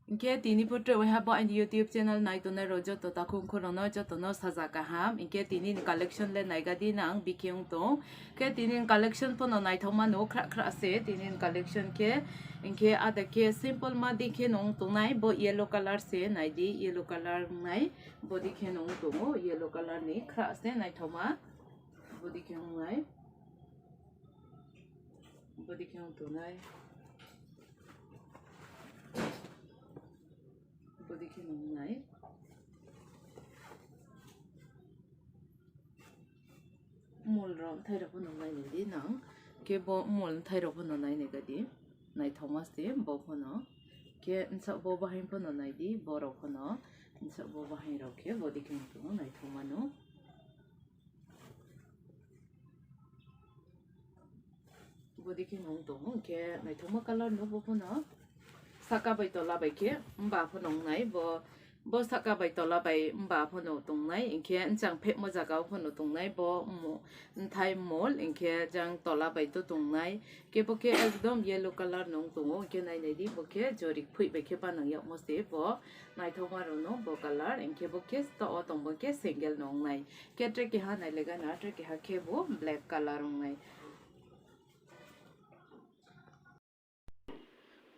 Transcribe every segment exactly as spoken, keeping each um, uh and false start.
Hinkhe tini pore waiha bo aini YouTube channel nai tongnai rok joto takhuk khorokno jotono saja kaham. Hinkhe tini ni collection le naigadi nang bikhe wng tong. Hinkhe tini ni collection pono naithokma no khra khra se tini ni collection khe. Hinkhe ada khe simple ma di khe nung tongnai bo yellow color se naidi yellow color wngnai. Body khe nung tongo yellow color ni khra se naithokma. Body khe wngnai. Body khe wng tongnai. Body khe nung nai. Mol rok thai rok phano nai nai di nang. Ke bo mol thai rok phano nai nai di. Naithokma se bo phano. Ke nsa bo bahai phano nai di borok phano. Nsa bo bahai rok khe body khe wng tongo naithokma no. Body khe wng tongo, hinkhe naithokma color no bo phano saka bai tola bai khe wngba phano wngnai bo, bo saka bai tola bai wngba phano tongnai, hinkhe nwchang phekma jaga o phano tongnai bo mo-, nthai mol, hinkhe jang tola bai to tongnai, khe bo khe ekdom yellow color no wng tongo, hinkhe nai nai di bo khe jorik phoi bai khe banang yakmo se bo naithokma rok no bo color, hinkhe bo khe to o tong bo khe single no wngnai. Khe tre keha nai lega na, tre keha khe bo black color wngnai.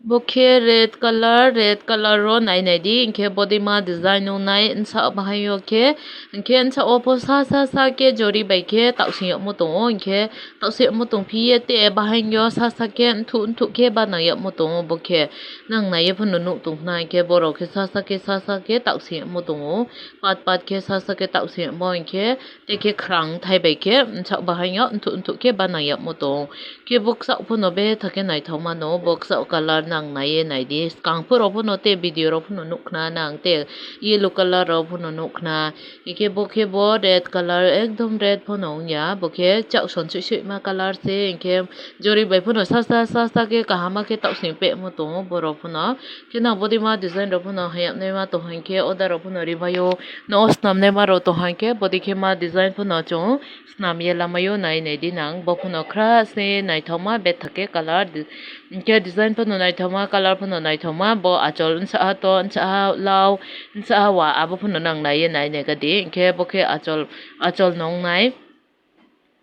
Bo khe red color, red color ro nai nai di, hinkhe body ma design wngnai, nsa bahai o khe, hinkhe nsa o pho sa sa sa khe jori bai khe taksing yokmo tongo, hinkhe taksing yokmo tong phiye te bahai o sa sa khe nthuk nthuk khe banang yokmo tongo bo khe, nang nai ye phano nuk tong khna, hinkhe borok khe sa sa khe sa sa khe taksing yokmo tongo, pat pat khe sa sa khe taksing yokmo hinkhe. Tei khe khwrang thai bai khe sak bahai o nthuk nthuk khe banang yagmo tong. Khe bwksa phano betha khe naithok mano, bwksa colour nang nai ye nai di. Swkang phuru phano tei video rok phano nuk khna nang tei yellow colour rok phano nuk khna. Hingkhe bo khe bo red colour, ekdom red phano wng ya. Bo khe chak son sui sui ma colour se, hingkhe jori bai phano sa sa sa sa khe kaham ma khe taksing pehmo tongo borok phano. Khe nang body ma design rok phano hayam nai ma tong hingkhe order rok phano ri bai o. No snam nai ma rok tong hingkhe body khe ma design phano chwng snam ye lamai o nai nai di nang. Bo phano khra se naithok ma bethak khe colour di-, hingkhe design phano naithok ma, colour phano naithok ma. Bo achol nsa ha to, nsa ha lao, nsa ha wa abo phano nang nai ye nai nai ga di. Hingkhe bo khe achol, achol nong nai.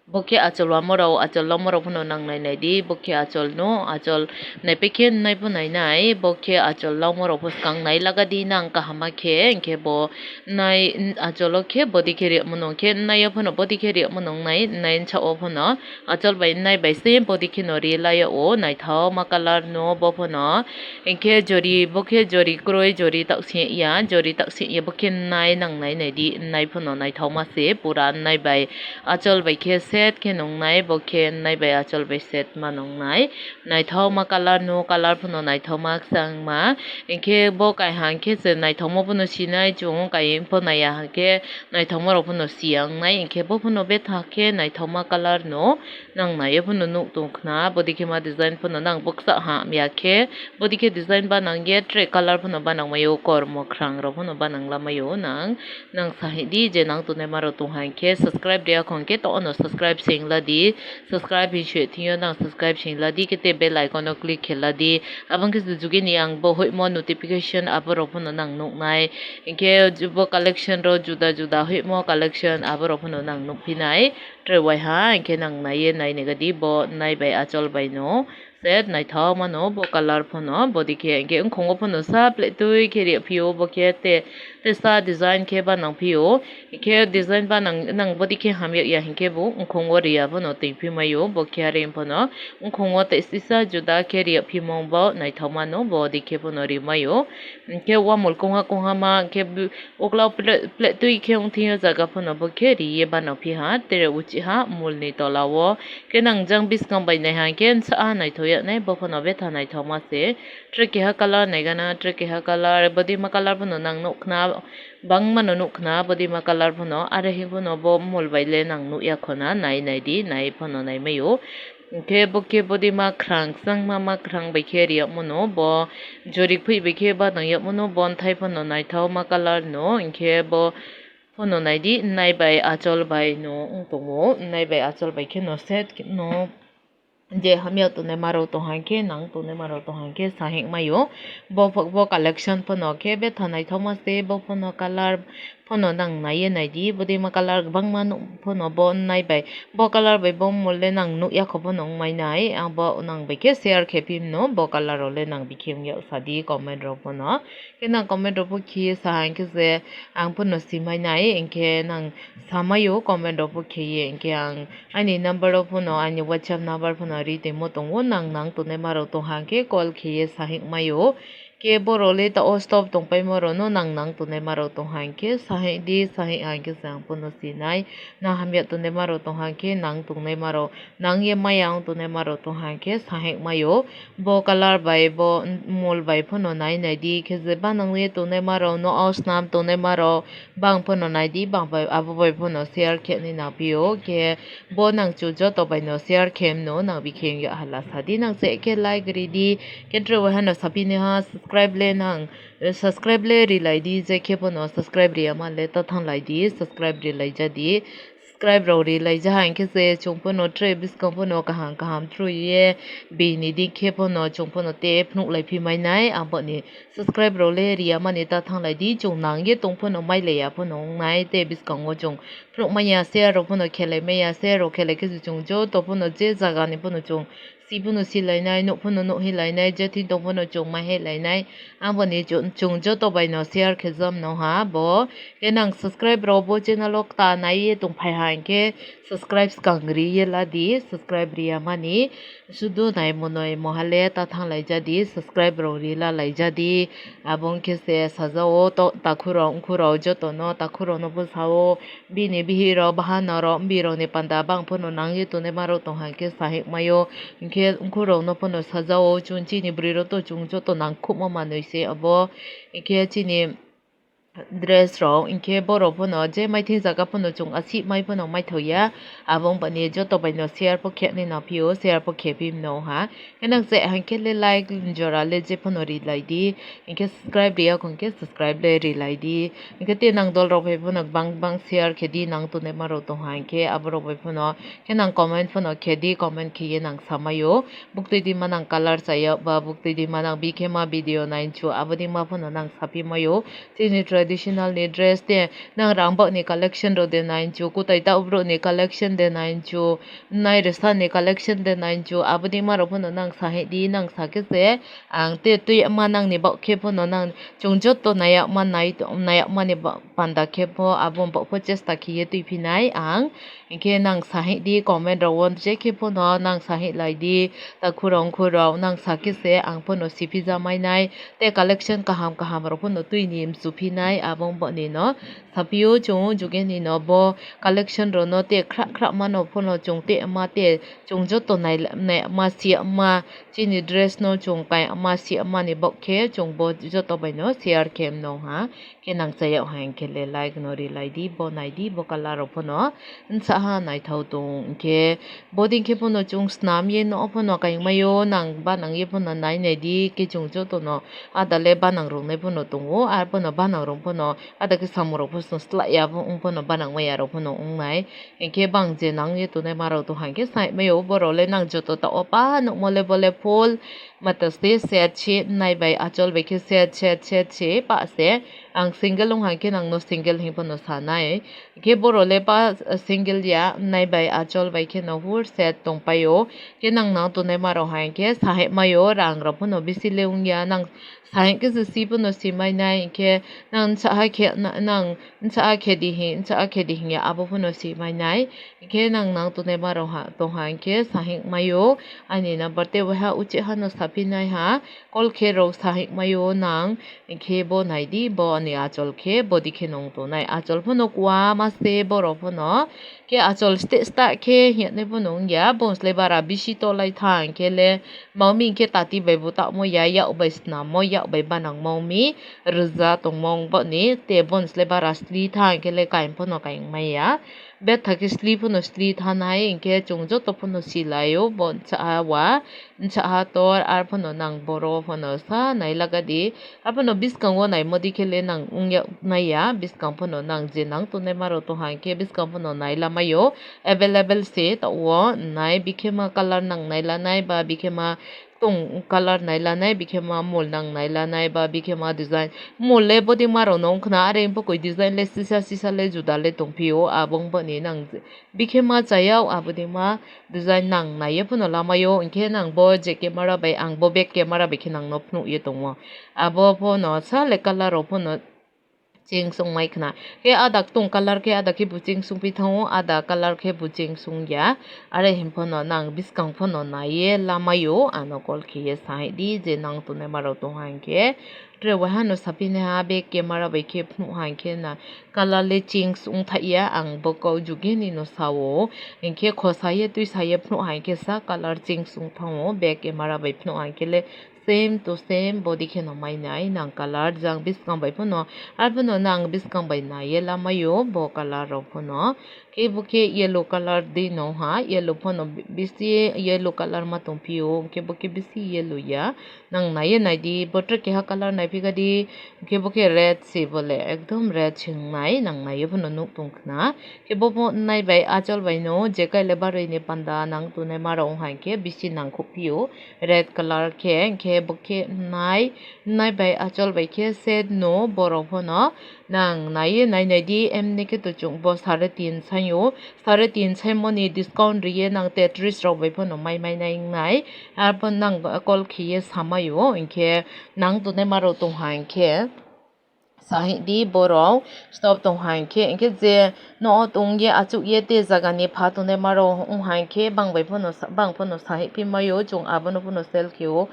Bo khe achol wamo rok, achol lomo rok phano nang nai nai di, bo khe achol no, achol naipe khe nai bo nai nai, bo khe achol lomo rok pho swkang nai laga di nang kaham ma khe, hingkhe bo nai achol o khe body khe ri mano, hingkhe nai o phano body khe ri mano nai, nai nsa o phano achol bai nai bai se body khe no ri lai o, naithok ma colour no bo phano, hingkhe jori, bo khe jori kwrwi, jori taksing ya, jori taksing ya, bo khe nai nang nai nai di, nai phano naithok ma se pura nai bai. Achol bai khe set khe nung nai, bo khe nai bai achol bai set ma nung nai. Naithok ma colour no, colour phano naithok ma kwchang ma. Hingkhe bo kaihang khe se naithok ma phano si nai, chwng kai phano ya hingkhe naithok ma rok phano si ya wng nai. Hingkhe bo phano betha khe naithok ma colour no nang nai, o phano nuk tong khna. Body khe ma design phano nang bwksa ha hamya khe, body khe design ba nang ye, tre colour phano ba nang mai o, kormo khrang rok phano ba nang lamai o nang. Nang sahi di je nang tongnai ma rok tong hang khe subscribe de akhong khe to ono subscribe sing la di. Subscribe hin sui thing yo nang subscribe sing la di khe te bell icon o click khe la di. Abang khe jugi ni ang bo hoihmo notification abo rok phano nang nuk nai. Hingkhe bo collection rok juda juda hoihmo collection abo rok phano nang nuk phi nai. Tre wai ha hingkhe nang nai ye nai nai ga di bo nai bai achol bai no. Set naithok mano bo colour phano, body khe hingkhe wngkhungo phano sa pletwi khe ri phio, bo khe te, te sa design khe ba nang phio, hingkhe design ba nang, nang body khe hamya ya hingkhe bo wngkhungo ri ya phano twi phi maio, bo khe are phano wngkhungo tei sisa juda khe ri phimung bo naithok mano, body khe phano ri maio, hingkhe wamul kongha kongha ma hingkhe Uklau ple-, pletwi khe wng thing o jaga phano bo khe ri ye bano phi ha, tere uchi ha mul ni tola o. Khe nang jang biskang bai nai ha khe nsa ha naithok ya nai, bo phano betha naithok ma se. Tre keha colour nai gana, tre keha colour, body ma colour phano nang nuk khna, bangma no nuk khna, body ma colour phano, are hi phano bo mul bai le nang nuk ya khona, nai nai di, nai phano nai mai o. Hingkhe bo khe body ma khrang, changma ma khrang bai khe ri ya mano, bo Jorik phui bai khe ba nang yagmano, bo nthai phano naithok ma colour no, hingkhe bo phano nai di, nai bai achol bai no wng tongo, nai bai achol bai khe no set no je hamya tongnai marok tong hang khe, nang tongnai marok tong hang khe sahik maio. Bo, bo collection phano khe betha naithokma se, bo phano colour phano nang naiye naidi, bodima colour kwbangma nuk phano bo nai bai, bo colour bai bo mole nang nukya kho phano wngmai nai, ang bo nang bai khe share khe phimno, bo colour rok le nang bikhe wngya sadi comment rok phano. Khe nang comment rok bo khiye sa hang khe je ang phano simai nai, hinkhe nang samaio comment rok bo khiye, hinkhe ang ani number rok phano, ani WhatsApp number phano ri tongmo tongo, nang nang tongnai marok tong hang khe call khiye sahik maio. Khe borok le ta o stop tong paimo rok no nang nang tongnai marok tong hang khe sahik di, sahik hang khe se ang phano sinai, nang hamya tongnai marok tong hang khe nang tongnai marok, nang ye maya wng tongnai marok tong hang khe sahik maio. Bo colour bai, bo mol bai phano nai nai di, khe je banang ye tongnai marok no, o snam tongnai marok bang phano nai di, bang bai abo bai phano share khe nai nang phio, khe bo nang chu joto bai no share khe mano, nang bikhe wngya hala sadi, nang che khe like ri di, khe tre wahano sapini ha subscribe le nang, subscribe le ri lai di, je khe phano subscribe ri ama le ta thang lai di, subscribe ri lai ja di. Subscribe rok ri lai ja, hinkhe se chwng phano tre bwskang phano kaham kaham thrwi ye bini di khe phano chwng phano te phunuk lai phi mai nai, aboni subscribe rok le riya mani ta thang lai di, chwng nang ye tong phano mai lai ya phano wng nai, te bwskango chwng phunuk manya, share rok phano khelai maya, share rok khelai khe se chwng joto phano je jaga ni phano chwng si phano si lai nai, nuk phano nuk hi lai nai, je thik tong phano chwng mai hi lai nai. Aboni chwng, chwng joto bai no share khe jam no ha bo. Khe nang subscribe rok bo channel o ta nai ye tong phai ha hinkhe subscribe swkang ri ye la di, subscribe ri ya mani. Sudu nai monoi mohale ta thang lai ja di, subscribe rok ri la lai ja di. Abo wngkhe se sajao to, takhurok, wngkhurok joto no, takhurok no bwsao. Bini bihik rok, bahan rok, bini rok ni panda bang phano nang ye tongnai marok tong hang khe sahik maio. Hinkhe wngkhorok no phano sajao, chwng chini bwrwi rok to chwng joto nang khukma manwi se abo. Hinkhe chini dress rok, hinkhe borok phano je maithai jaga phano chwng aswk mai phano maithok ya. Abo wng bani joto bai no share pho khe nai nang phio, share pho khe phi mano ha. Khe nang che hang khe le like jora le je phano ri lai di. Hinkhe subscribe ri ya kho hinkhe subscribe le ri lai di. Hinkhe te nang dol rok bai phano bang bang share khe di, nang tongnai marok tong ha hinkhe aborok bai phano. Khe nang comment phano khe di, comment khe ye nang sa maio. Buktui di ma nang colour chaya ba buktui di ma nang bikhe ma video nai chu, abo di ma phano nang sa phi maio. Chini traditional ni dress te nang rang bak ni collection rok de nai chu, kutai ta ubrok ni collection de nai chu. Nai rwsa ni collection de nai chu, abo di ma rok phano nang sa hi di, nang sa khe se ang te twi ma nang ni bak khe phano nang chwng joto nai yak ma nai, nai yak mani ba-, panda khe pho abo bak pho chesta khe ye twi phi nai ang. Hinkhe nang sa hi di comment rok o je khe phano nang sa hi lai di, ta khurok khurok nang sa khe se ang phano si phi ja mai nai, te collection kaham kaham rok phano twi ni mchu phi nai abo boni no. Sa phio chwng juge ni no bo collection rok no te khra khra mano phano chwng te ma te chwng joto nai, nai ma si ma chini dress no chwng kai ma si ma ni bok khe chwng bo joto bai no share khe mano ha. Khe nang chaya ha hinkhe le like no ri lai di, bo nai di, bo colour rok phano nsa ha naithok tong hinkhe. Bo ding khe phano chwng snam ye no phano kayang maio, nang banang ye phano nai nai di, khe chwng joto no ada le banang rok nai phano tongo, ar phano banang rok phano ada khe samung rok phano slai ya, bo wng phano banang maya rok phano wng nai. Hinkhe bang je nang ye tongnai ma rok tong hang khe sai maio, borok le nang joto ta o pa nukmo le bo le full mata se set se nai bai achol bai khe set, set, set se pa se. Ang single wng hang khe nang no single hing phano sa nai. Khe borok le pa single ya, nai bai achol bai khe no hur set tong paio. Khe nang nang tongnai ma rok hai khe sahai maio, rang rok phano bisi le wng ya, nang sahai khe se si phano si mai nai, khe nang saha khe na-, nang saha khe di hi, saha khe di hing ya, abo phano si mai nai. Khe nang nang tongnai ma rok ha, tong ha khe sahai maio, ani number tei waiha uchi hano saphi nai ha, call khe rok sahai maio nang. Hinkhe bo nai di, bo ni achol khe bo di khe nung tongnai. Achol phano kwma se borok phano. Khe achol steh stah khe hinwi phano wng ya. Bongslai bara bisi tolai thang khe le. Maumi khe tati bai bo tamo ya, yak bai snamo, yak bai banang maumi. Rwja tongmo wng boni. Te bongslai bara sli thang khe le kain phano kain mai ya. Bethak khe sli phano sli thanai, hinkhe chwng joto phano silaio, bo nchaha wa, nchaha tor, ar phano nang boro phano sa nailagadi. Ar phano bwskango naimodi khe le nang wngya naiya, bwskang phano nang je nang tongnai marok tongha hinkhe bwskang phano nailamaio, available se tongo, nai bikhe ma colour nang nailanai ba bikhe ma tong colour nailanai, bikhe ma mol nang nailanai ba bikhe ma design. Mol le body ma rok no wngkhna, are wngpokoi design le sisa sisa le juda le tongphio, abo wngpani nang bikhe ma chaya, abo de ma design nang naiye phano lamaio, hinkhe nang bo je camera bai, ang bo back camera bai khe nang no phnuh ye tongo. Abo phano sa le colour rok phano cheng song mai khna. Khe ada ktung colour khe ada khe bo cheng song pi thango, ada colour khe bo cheng song ya. Are hin phano nang bwskang phano naiye lamaio, ano call khiye sai di je nang tongnai marok tongha hinkhe. Tre wahano sapini ha be camera bai khe phnuh ha hinkhe na colour le cheng song thaiya, ang bo kau jugeni no sao. Hinkhe khosaye twi saye phnuh ha hinkhe sa colour cheng song thango, be camera bai phnuh ha hinkhe le same to same body kheno mainai nang colour, jang bwskang bai phano, ar phano nang bwskang bai naiye lamaio bo colour rok phano. Khe bo khe yellow colour di nong ha, yellow phano bisi yellow colour ma tongphio, khe bo khe bisi yellow ya. Nang naiye naidi, bo tre keha colour naiphikadi, khe bo khe red se bole, ekdom red se wngnai, nang naiye phano nuk tong khna. Khe bo bo nai bai achol bai no, je kaile barwi ni panda nang tongnai marok wngkha hinkhe bisi nangkuk phio. Red colour khe, hinkhe bo khe nai, nai bai achol bai khe set no borok phano nang naiye nai nai di, emni khe to chwng bo sare tin saio, sare tin saimoni discount riye nang tetris rok bai phano mai mai nai wngnai, arpho nang call khiye samaio, hinkhe nang tongnai marok tongha hinkhe. Sahidi borok stop tongha hinkhe, hinkhe je no tongye achukye te jagani pha tongnai marok wngha hinkhe bang bai phano sa-, bang phano sahi phimaio, chwng abono phano sell khio,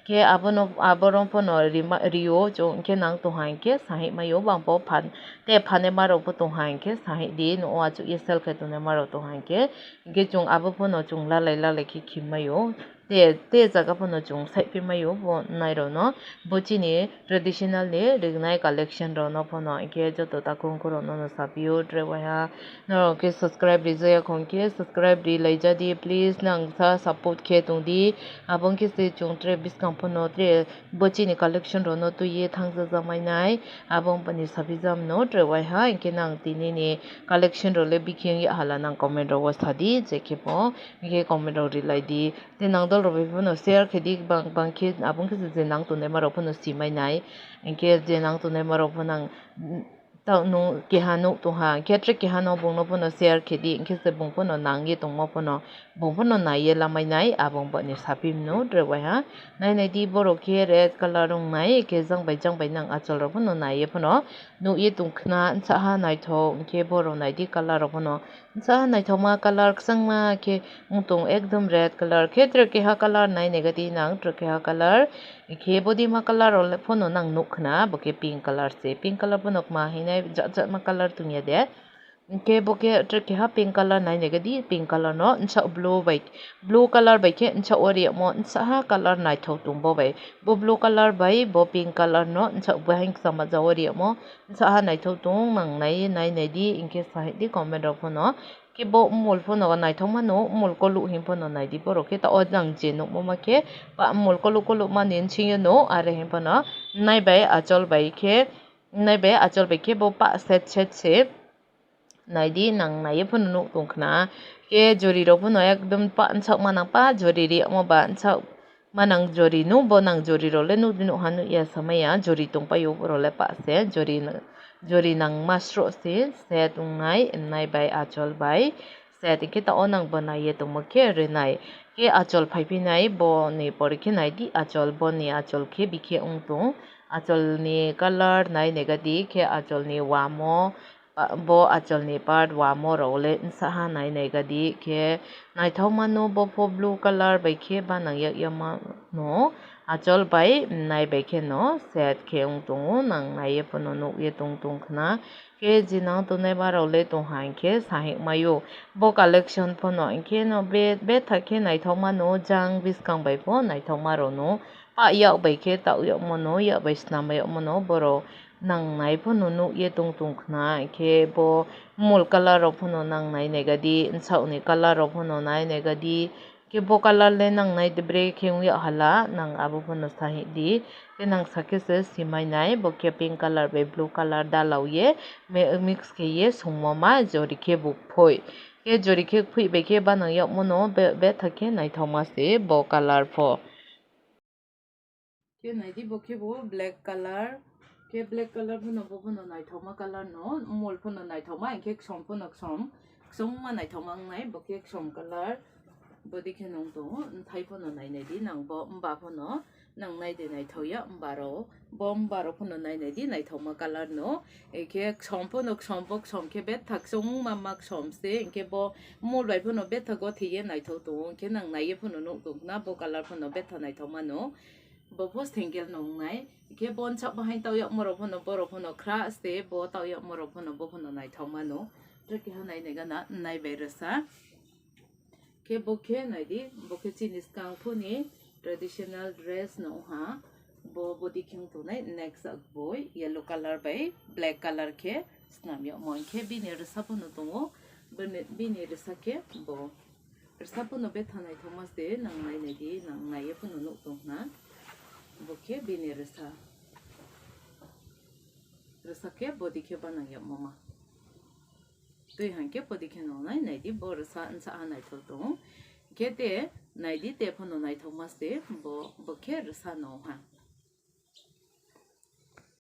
khe abono, aborok phano rima-, rio, chwng hinkhe nang tongha hinkhe sahi maio, bang bo phan, te phanai marok bo tongha hinkhe sahidi no achukye sell khai tongnai marok tongha hinkhe, hinkhe chwng abo phano chwng lalai lalai khe khimaio. Te, te jaga phano chwng saiphi maio bo nairokno, bo chini traditional ni rignai collection rokno phano, hinkhe joto takhuk ungkhu rokno no sapio, tre waiha norok khe subscribe rijak ya khon khe subscribe ri laijadi, please nang sa support khe tongdi, abo wngkhe se chwng tre bwskang phano tre bo chini collection rokno twiwi thangjajak mainai, abo wngpani saphi jam no tre waiha, hinkhe nang tini ni collection rok le bikhe wngya hala nang comment rogo sadi, je khe bo hinkhe comment rok ri laidi. Tei nang dol rok bai phano share khe di, bang, bang khe abo wngkhe je nang tongnai ma rok phano si mai nai. Hinkhe je nang tongnai ma rok phano ang, mm, tao nung keha nuk tongha, hinkhe tre keha no bung no phano share khe di, hinkhe se bung phano nang ye tongma phano, bung phano nai ye lamai nai, abo wng bani saphi mano, tre waiha. Nai nai di borok khe red colour wng nai, hinkhe jang bai jang bai nang achol rok phano nai ye phano nuk ye tong khna, saha naithok, hinkhe borok nai di colour rok phano. Sa naithokma colour kwchangma khe wng tong, ekdom red colour khe, tere keha colour nai naigadi nang, tere keha colour khe body ma colour rok phano nang nuk khna, bo khe pink colour se, pink colour phano kma hinai jat jat ma colour tongya de. Khe bo khe tere keha pink colour nai naigadi, pink colour no nsa blue bai, blue colour bai khe nsa o riyamo nsa ha colour naithok tong bo bai, bo blue colour bai bo pink colour no nsa bahai sama ja o riyamo. Saha naithok tong nang nai, nai nai di, hinkhe sahi di comment rok phano. Khe bo mol phano naithok mano, mol kolok hin phano nai di borok khe ta o jang je nukmo ma khe ba mol kolok kolok mani nsingyo no, are hin phano nai bai achol bai khe, nai bai achol bai khe bo pa set set se nai di, nang nai phano nuk tong khna. Khe jori rok phano ekdom pa nsak ma nang pa jori ri omo ba nsak. Ma nang jori no, bo nang jori rok le nuk di nuk ha nuk ya samaya, jori tong pai o borok le pa se, jori, jori nang ma sro se, set wng nai, nai bai achol bai, set hinkhe ta o nang bo nai ye tongmo khe rinai. Khe achol phai phi nai, bo ni pore khe nai di achol, bo ni achol khe bikhe wng tong, achol ni colour nai naigadi khe achol ni wamo, Ba-, bo achol ni part wamo rok le nsa ha nai naigadi khe naithok mano, bo pho blue colour bai khe ba nang yak ya mano, achol bai nai bai khe no set khe wng tongo, nang nai ye phano nuk ye tong tong khna. Khe je nang tongnai ma rok le tong ha hinkhe sahik maio, bo collection phano hinkhe no be, bethak khe naithok mano, jang bwskang bai pho naithok ma rok no, pa yak bai khe ta yak mano, yak bai snam yak mano borok. Nangnai phano nukye tong tong khna, khe bo mol colour rok phano nangnai naigadi, nsakni colour rok phano nai naigadi, khe bo colour le nangnai de bre khe wngya hala, nang abo phano sahi di. Khe nang sakhe se simai nai, bo khe pink colour bai blue colour dalao ye, me-, mix khe ye songmo ma jori khe bo phoi. Khe jori khe phoi bai khe banang yakmano be-, betha khe naithokma se bo colour pho. Khe naidi bo khe bo black colour. Khe black colour phano bo phano naithokma colour no, mol phano naithokma, hinkhe ksom phano ksom, ksom ma naithokma wngnai, bo khe ksom colour. Bodi khe nung tongo, nthai phano nai naidi nang bo, mba phano nang nai de naithokya, mba rok bo, mba rok phano nai naidi naithokma colour no. Ekhe ksom phano ksom bo ksom khe bethak chwng ma ma ksom se, hinkhe bo mol bai phano bethak gothi ye naithok tongo, hinkhe nang nai ye phano nuk tong khna bo colour phano betha naithok mano. Bo pho single no wngnai, hinkhe bo nsak bahai tao yakma rok phano borok phano khra se, bo tao yakma rok phano bo phano naithok mano. Tei keha nai nai gana nai bai rwsa. Khe bo khe naidi, bo khe chini swkang phoni traditional dress no wngha. Bo bodi khe wng tongnai next boi yellow colour bai black colour khe swnam yamo. Hinkhe bini rwsa phano tongo, bini, bini rwsa khe bo rwsa phano betha naithokma se, nang nai naidi, nang naiye phano nuk tong khna. Bo khe bini rwsa, rwsa khe bodi khe banang yamo ma. Twi hwn khe podi khe nongnai, naidi bo rwsa nsa ha naithok tongo. Khe te naidi te phano naithokma se bo, bo khe rwsa no ha.